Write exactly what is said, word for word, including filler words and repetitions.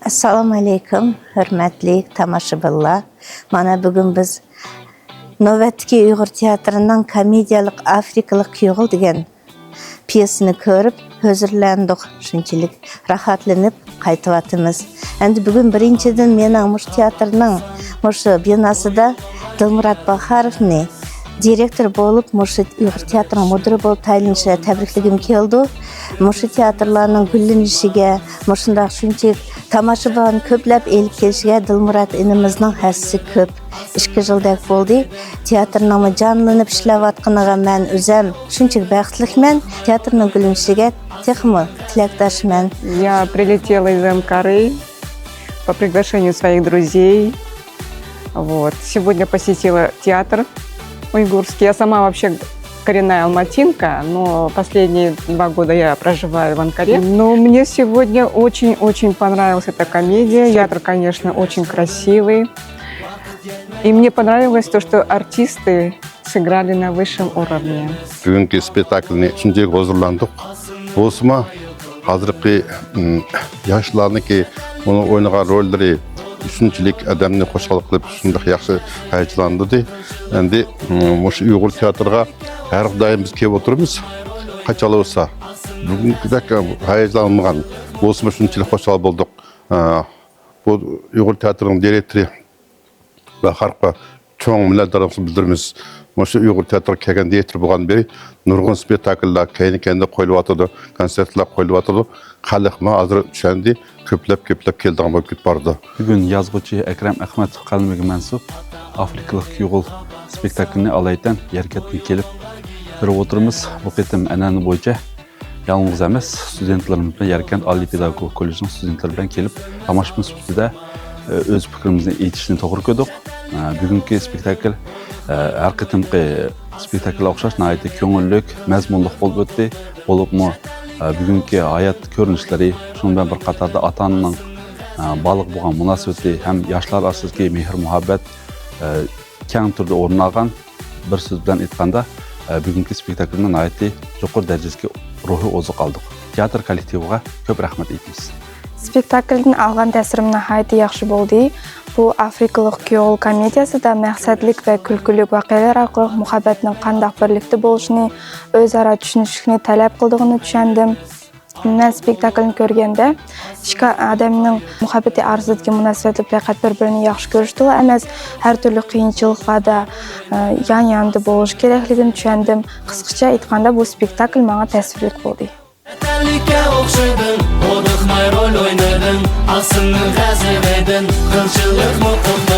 ئەسسالامۇ ئەلەيكۇم، ھۆرمەتلىك تاماشىبىنلار. مانا بۈگۈن بىز نۆۋەتتىكى ئۇيغۇر تىياتىرىنىڭ كومېدىيەلىك ئافرىكىلىق كۈيغۇل دېگەن پيېسىنى كۆرۈپ ھۇزۇرلاندۇق، شۇنچىلىك راھەتلىنىپ قايتىۋاتىمىز. ئەمدى بۈگۈن بىرىنچىدىن مېنىڭ مۇشۇ تىياتىرنىڭ مۇشۇ بىناسىدا دىلمۇرات باھاروفنى دىرېكتور بولۇپ، مۇشۇ ئۇيغۇر تىياتىرىنىڭ مۇدىرى بولۇپ تايىنلىنىشىغا تەبرىكلىگۈم كېلىدۇ. مۇشۇ تىياتىرلارنىڭ گۈللىنىشىگە، مۇشۇنداق شۇنچىلىك تاماشىبىن كۆپلەپ ئېلىپ كېلىشىگە دىلمۇرات ئىنىمىزنىڭ ھەسسىسى كۆپ. ئىككى يىلدەك بولدى. تىياتىرنىڭمۇ جانلىنىپ ئىشلەۋاتقىنىغا مەن ئۆزەم شۇنچىلىك بەختلىكمەن. تىياتىرنىڭ گۈللىنىشىگە تېخىمۇ تىلەكداشمەن. Я прилетела из Анкары по приглашению своих друзей. Вот. Сегодня посетила театр уйгурский. Я сама вообще коренная алматинка, но последние два года я проживаю в Анкаре. Но мне сегодня очень-очень понравилась эта комедия. Театр, конечно, очень красивый. И мне понравилось то, что артисты сыграли на высшем уровне. بۈگۈنكى سپېكتاكلنى شۇنچىلىك ھۇزۇرلاندۇق. بولسىمۇ ھازىرقى، ئىم، ياشلارنىڭكى ئۇنىڭ ئوينىغان روللىرى شۇنچىلىك ئادەمنى خۇشال قىلىپ، شۇنداق ياخشى ھاياجانلاندۇردى. ئەمدى، ئىم، مۇشۇ ئۇيغۇر تىياتىرىغا ھەر دائىم بىز كېلىپ ئولتۇرىمىز. قاچان بولسا، بۈگۈنكىدەك ھاياجانلانمىغان بولسىمۇ شۇنچىلىك خۇشال بولدۇق. ئە، بۇ ئۇيغۇر تىياتىرىنىڭ دىرېكتورى باھاروفقا چوڭ مىننەتدارلىقىمىزنى بىلدۈرىمىز. مۇشۇ ئۇيغۇر تىياتىرىغا كەلگەن دىرېكتور بولغاندىن بېرى نۇرغۇن سپېكتاكللار كەينى-كەينىدىن قويۇلۇۋاتىدۇ، كونسېرتلار قويۇلۇۋاتىدۇ. خەلقمۇ ھازىر چۈشەندى، كۆپلەپ، كۆپلەپ كېلىدىغان بولۇپ كېتىپ بارىدۇ. بۈگۈن يازغۇچى ئەكرەم ئەخمەتوف قەلىمىگە مەنسۇپ ئافرىكىلىق كۈيغۇل سپېكتاكلىنى ئالايىتەن يەركەنتتىن كېلىپ كۆرۈپ ئولتۇرىمىز. بۇ قېتىم ئەنئەنە بويىچە يالغۇز ئەمەس، ستۇدېنتلىرىمىز بىلەن، يەركەنت ئالىي پېداگوگىكا كوللېجىنىڭ ستۇدېنتلىرى بىلەن كېلىپ، تاماشىبىن سۈپىتىدە، ئۆ، ئۆز پىكرىمىزنى ئېيتىشنى توغرا كۆردۇق. ئە، بۈگۈنكى سپېكتاكل، ئە، ھەر قېتىمقى سپېكتاكلغا ئوخشاش ناھايىتى كۆڭۈللۈك، مەزمۇنلۇق بولۇپ ئۆتتى. بولۇپمۇ، ئە، بۈگۈنكى ھايات كۆرۈنۈشلىرى، شۇنىڭ بىلەن بىر قاتاردا ئاتا-ئانىنىڭ، ئە، بالىغا بولغان مۇناسىۋىتى ھەم ياشلار ئارىسىدىكى مېھىر-مۇھەببەت، ئە، كەڭ تۈردە ئورۇن ئالغان. بىر سۆز بىلەن ئېيتقاندا، ئە، بۈگۈنكى سپېكتاكلنى ناھايىتى يۇقىرى دەرىجىدىكى روھىي ئوزۇق ئالدۇق. تىياتىر كوللېكتىۋىغا كۆپ رەھمەت ئېيتىمىز. سپېكتاكلدىن ئالغان تەسىرىم ناھايىتى ياخشى بولدى. بۇ ئافرىكىلىق كۈيغۇل كومېدىيەسىدە مەقسەتلىك ۋە كۈلكىلىك ۋەقەلەر ئارقىلىق مۇھەببەتنىڭ قانداق بىرلىكتە بولۇشىنى، ئۆزئارا چۈشىنىشلىكنى تەلەپ قىلىدىغىنىنى چۈشەندىم. مەن سپېكتاكلنى كۆرگەندە، ئىككى ئادەمنىڭ مۇھەببىتى ئارىسىدىكى مۇناسىۋەتلىك پەقەت بىر-بىرىنى ياخشى كۆرۈشتىلا ئەمەس، ھەر تۈرلۈك قىيىنچىلىقلاردا، ئە، يان-ياندا بولۇشى كېرەكلىكىنى چۈشەندىم. قىسقىچە ئېيتقاندا، بۇ سپېكتاكل ماڭا تەسىرلىك بولدى. ۋەتەنلىككە ئوخشىدىڭ، ھودۇقماي رول ئوينىدىڭ، ئاسىلنىڭ غەزىپىدىن قىلچىلىقمۇ قۇتۇلدۇڭ.